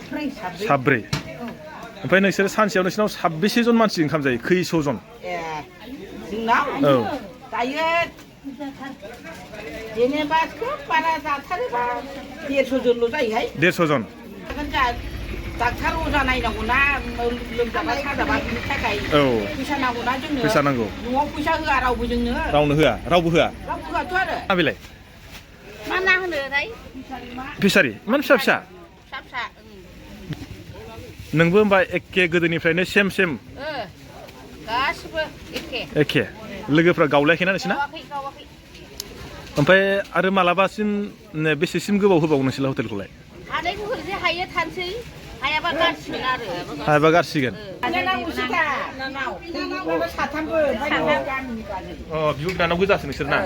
साब्रै ओमफ्राय नोंसोर सानसेयाव नोंसिनाव 26 जन मानसि ओंखाम जायो खैस' जन जोंनाव औ दायो जेनेबा खोब बारा जाथारोबा 150 जनल' जायोहाय 150 जन डाक्टार अजा नायनांगौना लोमजाबा साजाबा बिनि थाखाय फैसा नांगौना जोंनो फैसा नांगौ न'आव फैसा होआ रावबो जोंनो रावनो होआ रावबो होआ रावबो होआथ' आरो मा बेलाय मा ना होनोथाय फिसारि इमान फिसा फिसा फिसा फिसा नोंबो होमबा एखे गोदोनिफ्रायनो सेम गासिबो एखे लोगोफ्रा गावलायाखैना नोंसिना गावाखै ओमफ्राय आरो मालाबासिम बेसेसिम गोबाव होबावो नोंसोरला हटेलखौलाय हानायखौ होनोसै हायो थानोसै हायाबा गारसिगोन आरो हायाबा गारसिगोन बिब' बिनानाव गोजासो नोंसोर ना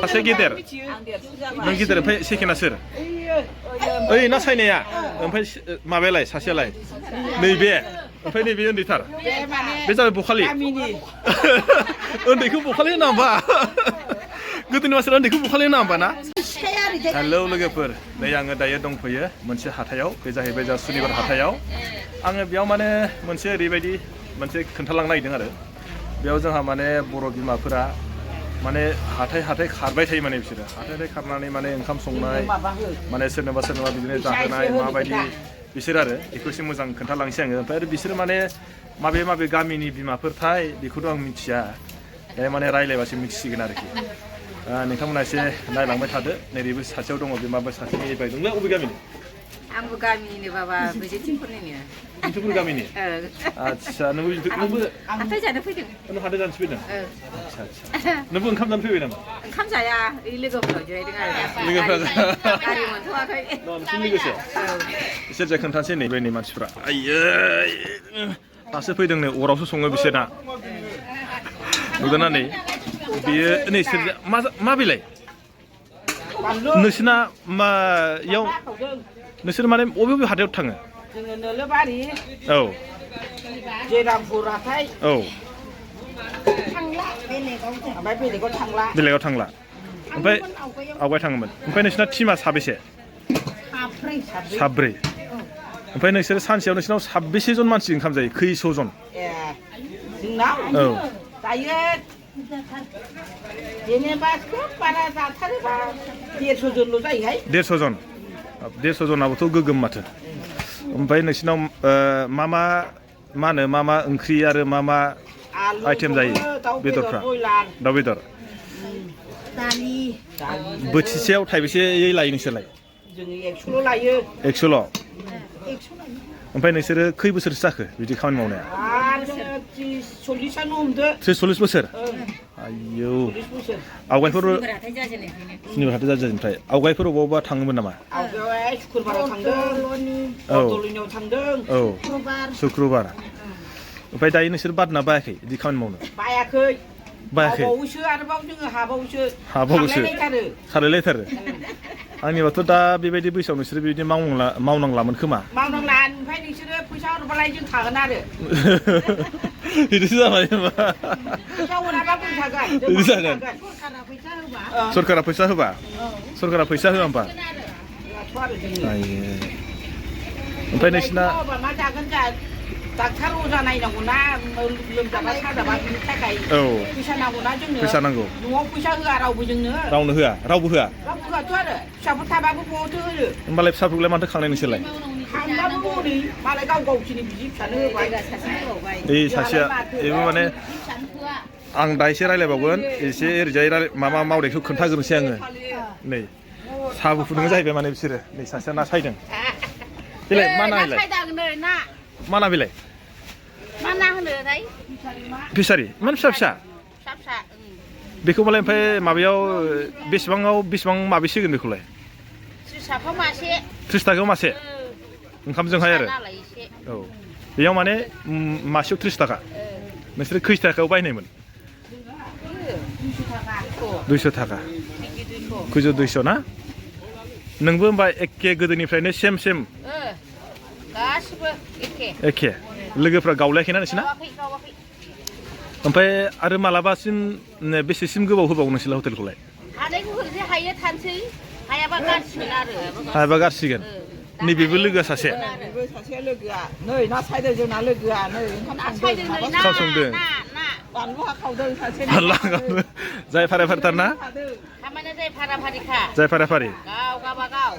सासे गेदेर नों गेदेर ओमफ्राय सेकेन्डआ सोर ओइ ना साइनाया ओमफ्राय माबायालाय सासेयालाय नैबे ओमफ्राय नैबे उन्दैथार बे जाबाय बखालि उन्दैखौ बखालि होना होमबा गोदोनि मानसिफ्रा उन्दैखौ बखालि होना होमबा ना हेलौ लोगोफोर नै आङो दायो दंफैयो मोनसे हाथायाव बे जाहैबाय जा सुनिबार हाथायाव आङो बेयाव माने मोनसे ओरैबायदि मोनसे खोन्थालांनो नागिरदों आरो बेयाव जोंहा माने बर' बिमाफोरा माने हाथाय खारबाय थायो माने बिसोरो हाथाय खारनानै माने ओंखाम संनाय माने सोरनोबा बिदिनो जाहोनाय माबायदि बिसोर आरो बेखौ एसे मोजां खोन्थालांसै आङो ओमफ्राय आरो बिसोरो माने माबे गामिनि बिमाफोरथाय बेखौथ' आं मिथिया माने रायज्लायबासो मिथिसिगोन आरोखि नोंथांमोना एसे नायलांबाय थादो नैबेबो सासेयाव दङ बे माबा सासेनि बाय दंलै अबे गामिनि आंबो गामिनिनो बाबा बिजेथिंफोरनिनो बिजेथिंफोर गामिनि आदसा नोंबो हाथाय जानो फैदों नों हाथाय जानोसो फैदों आदसा नोंबो ओंखाम जानो फैबाय नामा ओंखाम जाया लोगोफोराव जिरायदों आरो लोगोफोरा गारि मोनथ'वाखै नोंसिनि लोगोसे इसोर जाय खोन्थानोसै नै बैनि मानसिफ्रा आयै दासो फैदों नै अरावसो सङो बिसोरना नुदोंना नै बेयो नोंसोर मा बेलाय नोंसिना मायाव नोंसोर माने बबे हाथायाव थाङो जोङो नोलोबारि औ जेरामपुर हाथाय औ ओमफ्राय बेलेगाव थांला ओमफ्राय आवगाय थाङोमोन ओमफ्राय नोंसिना टिमा साबेसे साब्रै ओमफ्राय नोंसोर सानसेयाव नोंसिनाव 26 जन मानसि ओंखाम जायो खैस' जन जोंनाव औ दायो जेनेबा खोब बारा जाथारोबा 150 जनल' जायोहाय 150 जन 150 जनाबोथ' गोगोम माथो ओमफ्राय नोंसिनाव मा ओंख्रि आरो मा आइटेम जायो बेदरफ्रा दाउ बेदर बोथिसेयाव थाइबेसेयै लायो नोंसोरलाय जोङो 100ल' लायो 100ल' ओमफ्राय नोंसोरो खै बोसोरसो जाखो बिदि खामानि मावनाया 40 हमदो 30-40 बोसोर आयौ आवगायफोर सुनिबार हाथाय जाजेननिफ्राय आवगायफोर अबावबा थाङोमोन नामा आवगाय शुक्रबाराव थांदों बरदलैनियाव थांदों शुक्रबार ओमफ्राय दायो नोंसोर बादना बायाखै बिदि खामानि मावनो बायाखै बायाखै आरोबाव जोङो हाबावोसो खारलायलायथारो आंनिबाथ' दा बेबायदि बैसोआव नोंसोरो बेबायदि मावनांलामोन खोमा मावनांला ओमफ्राय नोंसोरो फैसा हरबालाय जों थागोन आरो बिदिसो जाबाय होनबा फैसा हराबा बोरै थागोन बिदि जागोन सरकारा फैसा होबा होआ होमबा ओमफ्राय नोंसिना मा जागोन डाक्टार अजा नायनांगौना लोमजाबा साजाबा बिनि थाखाय फैसा नांगौना जोंनो फैसा नांगौ न'आव फैसा होआ रावबो जोंनो रावनो होआ रावबो होआ रावबोआथ' आरो फिसाफोर थाबाबो बहाथो होयो होमबालाय फिसाफोरखौलाय माथो खांनाय नोंसोरलाय खांबाबो हनै मालाय गावसिनि बिदि फिसानो होबाय सासेया बेबो माने आं दा एसे रायज्लायबावगोन एसे ओरैजाय माबा मावनायखौ खोन्थाग्रोनोसै आङो नै साहाबो फुदुङो जाहैबाय माने बिसोरो नै सासेया ना सायदों बेलाय मा नायलाय मा ना बेलाय मा ना होनोथाय फिसारि इमान फिसा बेखौ मालाय ओमफ्राय माबायाव बेसेबां माबेसिगोन बेखौलाय 30 थाखायाव मासे ओंखामजोंहाय आरो औ बेयाव माने मासेयाव 30 थाखा नोंसोर खै थाखायाव बायनायमोन 200 थाखा खैजौ 200 ना नोंबो होमबा एखे गोदोनिफ्रायनो सेम गासिबो एखे लोगोफ्रा गावलायाखैना नोंसिना ओमफ्राय आरो मालाबासिम बेसेसिम गोबाव होबावो नोंसोरला हटेलखौलाय हानायखौ होनोसै हायो थानोसै हायाबा गारसिगोन नैबेबो लोगोआ सासे बेबो सासे लोगोआ नै ना सायदों जोंना लोगोआ नै ओंखाम संदों ओंखाम संदों बानलु हाखावदों सासे लागावनो जाय फाराफारिथार ना थारमाने जाय फाराफारिखा जाय फाराफारि गाव गावबागाव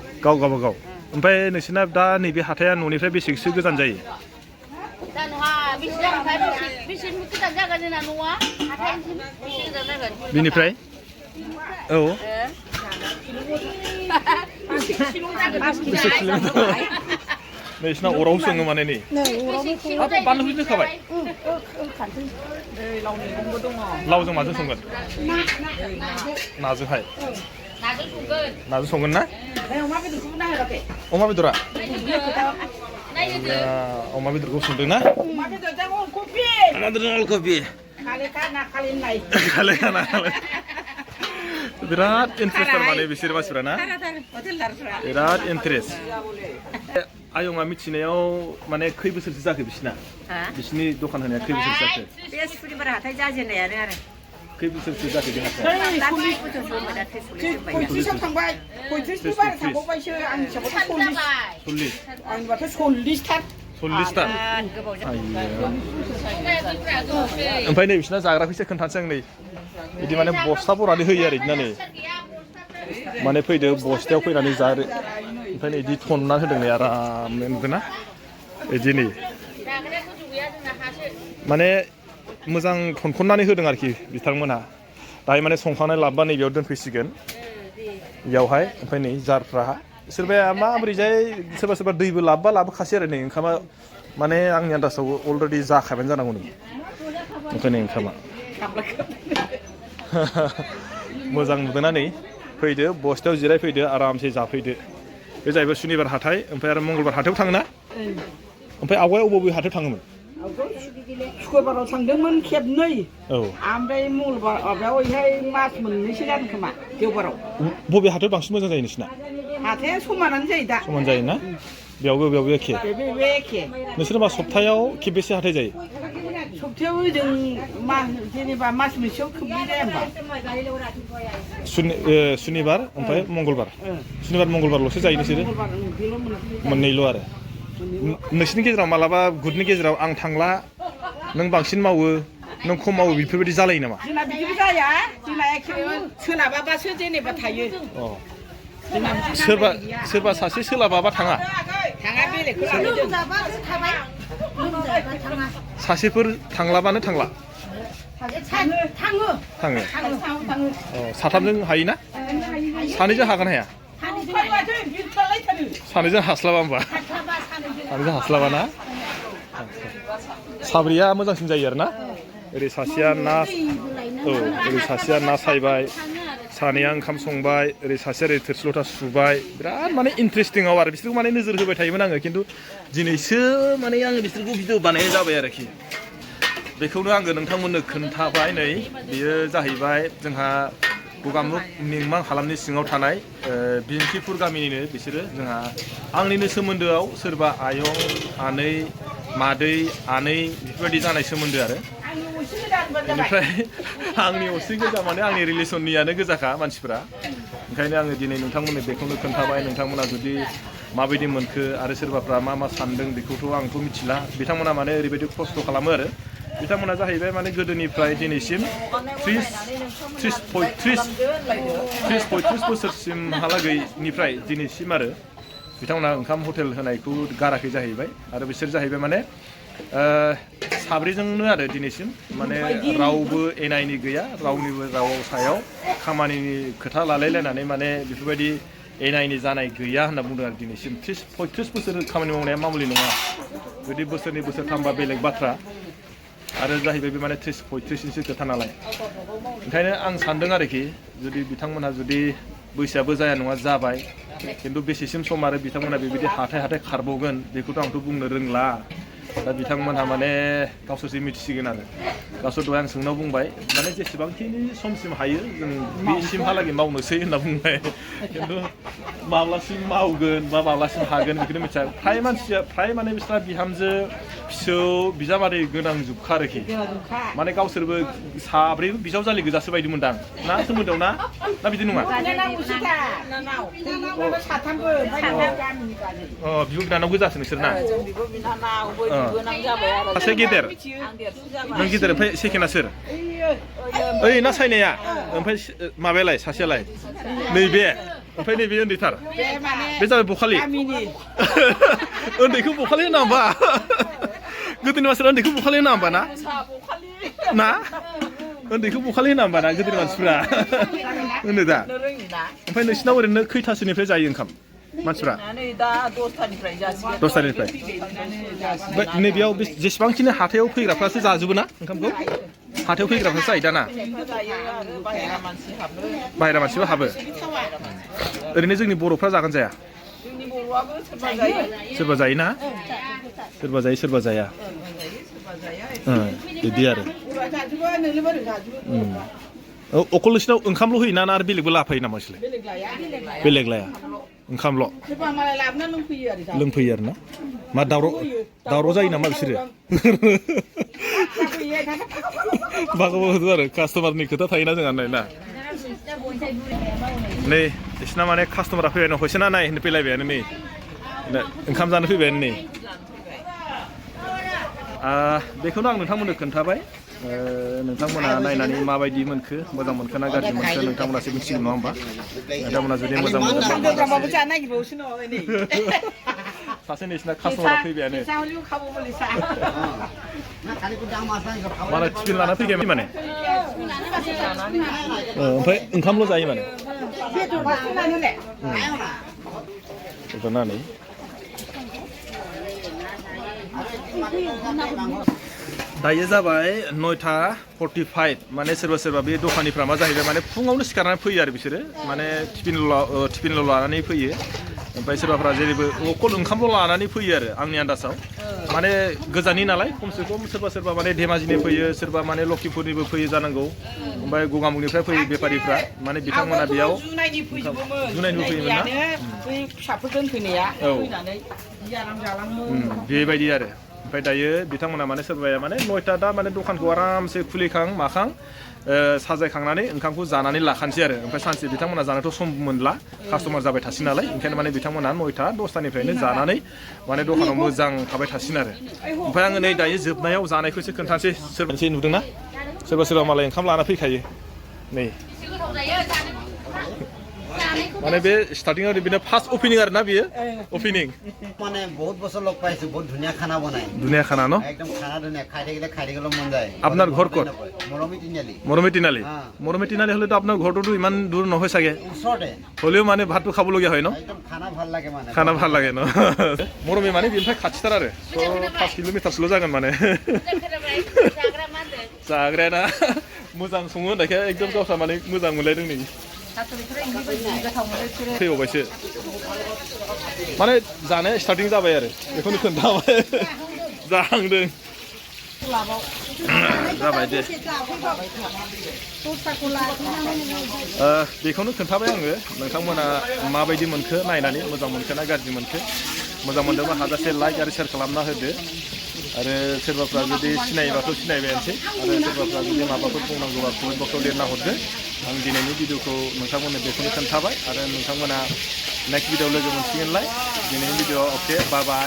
गाव ओमफ्राय नोंसोरना दा नैबे हाथाया न'निफ्राय बेसेसो गोजान जायो दा नहा बेसे गोजान जागोन जोंना न'आ हाथायसिम बेसे गोजान जागोन बिनिफ्राय औ बेसे किल'मिटार नोंसिना अराव सोङो माने नै बानलु होखाबाय लावजों माजों संगोन नाजोंहाय नाजों संगोन ना अमा बेदरा अमा बेदरखौ संदों ना अमा बेदरजों अलकबि बिराद इन्टारेस्ट माने बिसोर मानसिफ्रा ना बिराद इन्टारेस्ट आयंआ मिथिनायाव माने खै बोसोरसो जाखो बिसिनि दखान होनाया खै बोसोरसो जाखो बे सुनिबार हाथाय जाजेननायानो आरो खै बोसोरसो जाखो बे हाथाया 35 थांबाय 35 बार थांबावबायसो आंनि हिसाबाव 40 आंनिबाथ' 40 थार ओमफ्राय नै बिसिना जाग्रा फैसा खोन्थानोसै आं नै बिदि माने बस्था बरानै होयो आरो बिदिनो नै माने फैदो बस्थायाव फैनानै जारो ओमफ्राय नै बिदि थननानै होदों नै आराम नुदोंना बिदि नै माने मोजां थनखननानै होदों आरोखि बिथांमोनहा दायो माने संखांनाय लाबोबा नैबेयाव दोनफैसिगोन बेयावहाय ओमफ्राय नै जारफ्रा सोरबाया माबोरैजाय सोरबा दैबो लाबोखासै आरो नै ओंखामा माने आंनि आन्दाजाव अलरेडि जाखाबायानो जानांगौ नै ओंखायनो ओंखामा मोजां नुदोंना नै फैदो बस्थायाव जिरायफैदो आरामसे जाफैदो बे जाहैबाय सुनिबार हाथाय ओमफ्राय आरो मंगलबार हाथायाव थाङोना ओमफ्राय आवगाय बबे हाथायाव थाङोमोन शुक्रबाराव थांदोंमोन खेबनै ओमफ्राय मंगलबार बेवहाय मास मोननैसो जादों खोमा देवबाराव बबे हाथायाव बांसिन मोजां जायो नोंसिना हाथाया समानानो जायो दा समान जायोना बेयावबो एखे नोंसोर मा सप्तायाव खेबबेसे हाथाय जायो सप्तायाव जों जेनेबा मास मोनसेयाव खेबनै जाया होमबा सुनिबार ओमफ्राय मंगलबार सुनिबार मंगलबारल'सो जायो नोंसोरो मोननैल' आरो नोंसिनि गेजेराव मालाबा गुदनि गेजेराव आं थांला नों बांसिन मावो नों खम मावो बेफोरबायदि जालायो नामा जोंना बिदिबो जाया जोंना एखे सोलाबाबासो जेनेबा थायो सोरबा सासे सोलाबाबा थाङा बेलेगखौ सासेफोर थांलाबानो थांला थाङो साथामजों हायोना सानैजों हागोन हाया सानैजों हास्लाबा होमबा सानैजों हास्लाबा ना साब्रैया मोजांसिन जायो आरो ना ओरै सासेया ना ओरै सासेया ना सायबाय सानैया ओंखाम संबाय ओरै सासेया ओरै थोरसि लथा सुबाय बिराद माने इन्टारेस्टिंआव आरो बिसोरखौ माने नोजोर होबाय थायोमोन आङो खिन्थु दिनैसो माने आङो बिसोरखौ भिडिअ बानायनाय जाबाय आरोखि बेखौनो आङो नोंथांमोननो खोन्थाबाय नै बेयो जाहैबाय जोंहा गगामुग निंमां हालामनि सिङाव थानाय बिन्थिपुर गामिनिनो बिसोरो जोंहा आंनिनो सोमोन्दोआव सोरबा आयं आनै मादै आनै बेफोरबायदि जानाय सोमोन्दो आरो बेनिफ्राय आंनि असे गोजा माने आंनि रिलेसननियानो गोजाखा मानसिफोरा ओंखायनो आङो दिनै नोंथांमोननो बेखौनो खोन्थाबाय नोंथांमोना जुदि माबायदि मोनखो आरो सोरबाफ्रा मा सानदों बेखौथ' आंथ' मिथिला बिथांमोना माने ओरैबायदि खस्थ' खालामो आरो बिथांमोना जाहैबाय माने गोदोनिफ्राय दिनैसिम 30-35 बोसोरसिमहालागैनिफ्राय दिनैसिम आरो बिथांमोना ओंखाम हटेल होनायखौ गाराखै जाहैबाय आरो बिसोर जाहैबाय माने साब्रैजोंनो आरो दिनैसिम माने रावबो एनायनि गैया रावनिबो राव सायाव खामानिनि खोथा लालायलायनानै माने बेफोरबायदि एनायनि जानाय गैया होनना बुंदों आरो दिनैसिम 30-35 बोसोर खामानि मावनाया मामुलि नङा जुदि बोसोरनै बोसोरथामबा बेलेग बाथ्रा आरो जाहैबाय बे माने 30-35 खोथा नालाय ओंखायनो आं सानदों आरोखि जुदि बिथांमोनहा जुदि बैसोआबो जाया नङा जाबाय खिन्थु बेसेसिम सम आरो बिथांमोना बेबायदि हाथाय खारबावगोन बेखौथ' आंथ' बुंनो रोंला दा बिथांमोनहा माने गावसोरसो मिथिसिगोन आरो गावसोर दहाय आं सोंनायाव बुंबाय माने जेसेबांखिनि समसिम हायो जों बेसिमहालागै मावनोसै होनना बुंबाय खिन्थु माब्लासिम मावगोन बा माब्लासिम हागोन बेखौनो मिथिया फ्राय माने बिस्रा बिहामजो फिसौ बिजामादै गोनांजोबखा आरोखि माने गावसोरबो साब्रै बिजावजालि गोजासो बायदि मोनदां ना सोमोन्दोआव ना बिदि नङा बिब' बिनानाव गोजासो नोंसोर ना सासे गेदेर नों गेदेर ओमफ्राय सेकेन्डआ सोर ओइ ना साइनाया ओमफ्राय माबायालाय सासेयालाय नैबे ओमफ्राय नैबे उन्दैथार बे जाबाय बखालि उन्दैखौ बखालि होना होमबा गोदोनि मानसिफ्रा उन्दैखौ बखालि होना होमबा ना उन्दैखौ बखालि होना होमबा ना गोदोनि मानसिफ्रा होनो दा ओमफ्राय नोंसिनाव ओरैनो खैथासोनिफ्राय जायो ओंखाम मानसिफ्रा दा 10थानिफ्राय जासिगोन 10थानिफ्राय नैबेयाव जेसेबांखिनि हाथायाव फैग्राफ्रासो जाजोबो ना ओंखामखौ हाथायाव फैग्राफ्रासो जायो दाना बाहेरा मानसिबो हाबो ओरैनो जोंनि बर'फ्रा जागोन जाया जोंनि बर'आबो सोरबा जायो सोरबा जायोना सोरबा जायो सोरबा जाया बिदि आरो अकल नोंसिनाव ओंखामल' होयोना आरो बेलेगबो लाफायो नामा नोंसोरलाय बेलेग लाया ओंखामल' लोंफैयो आरो ना मा दावराव जायो नामा बिसोरो बागोबागो आरो कास्टमारनि खोथा थायोना जोंहा ना नै बिसिना माने कास्टमारा फैबाय होसोना नाय होननो फैलायबायानो नै ओंखाम जानो फैबायानो नै बेखौनो आं नोंथांमोननो खोन्थाबाय नोंथांमोना नायनानै माबायदि मोनखो मोजां मोनखो ना गाज्रि मोनखो नोंथांमोनासो मिथिगोन नङा होमबा नोंथांमोना जुदि मोजां मोनोब्ला सासे नोंसिना कास्टमारा फैबायानो माने टिफिन लाना फैबाय माने ओमफ्राय ओंखामल' जायो माने नानै दायो जाबाय 9:45 माने सोरबा बे दखानिफ्रा मा जाहैबाय माने फुङावनो सिखारनानै फैयो आरो बिसोरो माने टिफिनल' लानानै फैयो ओमफ्राय सोरबाफ्रा जेरैबो अकल ओंखामल' लानानै फैयो आरो आंनि आन्दाजाव माने गोजाननि नालाय खमसे खम सोरबा माने धेमाजिनि फैयो सोरबा माने लखिमपुरनिबो फैयो जानांगौ ओमफ्राय गगामुगनिफ्राय फैयो बेफारिफ्रा माने बिथांमोना बेयाव जुनायनिबो फैयोमोन ना फिसाफोर दोनफैनाया फैनानै आराम जालाङोमोन बेबायदि आरो ओमफ्राय दायो बिथांमोना माने सोरबाया माने 9टा दा माने दखानखौ आरामसे खुलिखां माखां साजायखांनानै ओंखामखौ जानानै लाखानोसै आरो ओमफ्राय सानसे बिथांमोना जानोथ' सम मोनला कास्टमार जाबाय थासिन नालाय ओंखायनो माने बिथांमोना 9टा 10टानिफ्रायनो जानानै माने दखानाव मोजां थाबाय थासिन आरो ओमफ्राय आङो नै दायो जोबनायाव जानायखौसो खोन्थानोसै सोरबा नुदोंना सोरबा मालाय ओंखाम लाना फैखायो नै माने बे स्टार्टिंआव बिनो फार्स्ट ओपनिंग आरो ना बियो ओपनिंग মানে বহুত বছর লোক পাইছো বহুত ধুনিয়া খানা বনায় ধুনিয়া খানা ন একদম খানা ধুনিয়া খাই গেলে মন যায় আপনার ঘর কত মরমি তিনিআলি মরমি তিনিআলি হলে তো আপনার ঘৰটো ইমান দূৰ নহয় চাগে ওচৰতে হলেও মানে ভাতটো খাবলগীয়া হয় ন একদম খানা ভাল লাগে মানে খানা ভাল লাগে ন মরমি মানে बिनिफ्राय खाथिथार आरो 5 किल'मिटारसोल' जागोन माने जाग्राया ना मोजां सङो होननायखाय एकदम गावसा माने मोजां मोनलायदों नै फैबावबायसो माने जानाया स्टार्टिं जाबाय आरो बेखौनो खोन्थाबाय जाहांदों जाबाय दे बेखौनो खोन्थाबाय आङो नोंथांमोना माबायदि मोनखो नायनानै मोजां मोनखो ना गाज्रि मोनखो मोजां मोनदोंबा हाजासे लाइक आरो शेयार खालामना होदो आरो सोरबाफ्रा जुदि सिनायोबाथ' सिनायबायानोसै आरो सोरबाफ्रा जुदि माबाफोर बुंनांगौबा कमेन्ट बक्सआव लिरना हरदो आं दिनैनि भिडिअखौ नोंथांमोननो बेखौनो खोन्थाबाय आरो नोंथांमोना नेक्स्ट भिडिअ लोगो मोनसिगोनलाय दिनैनि भिडिअ अके बाय बाय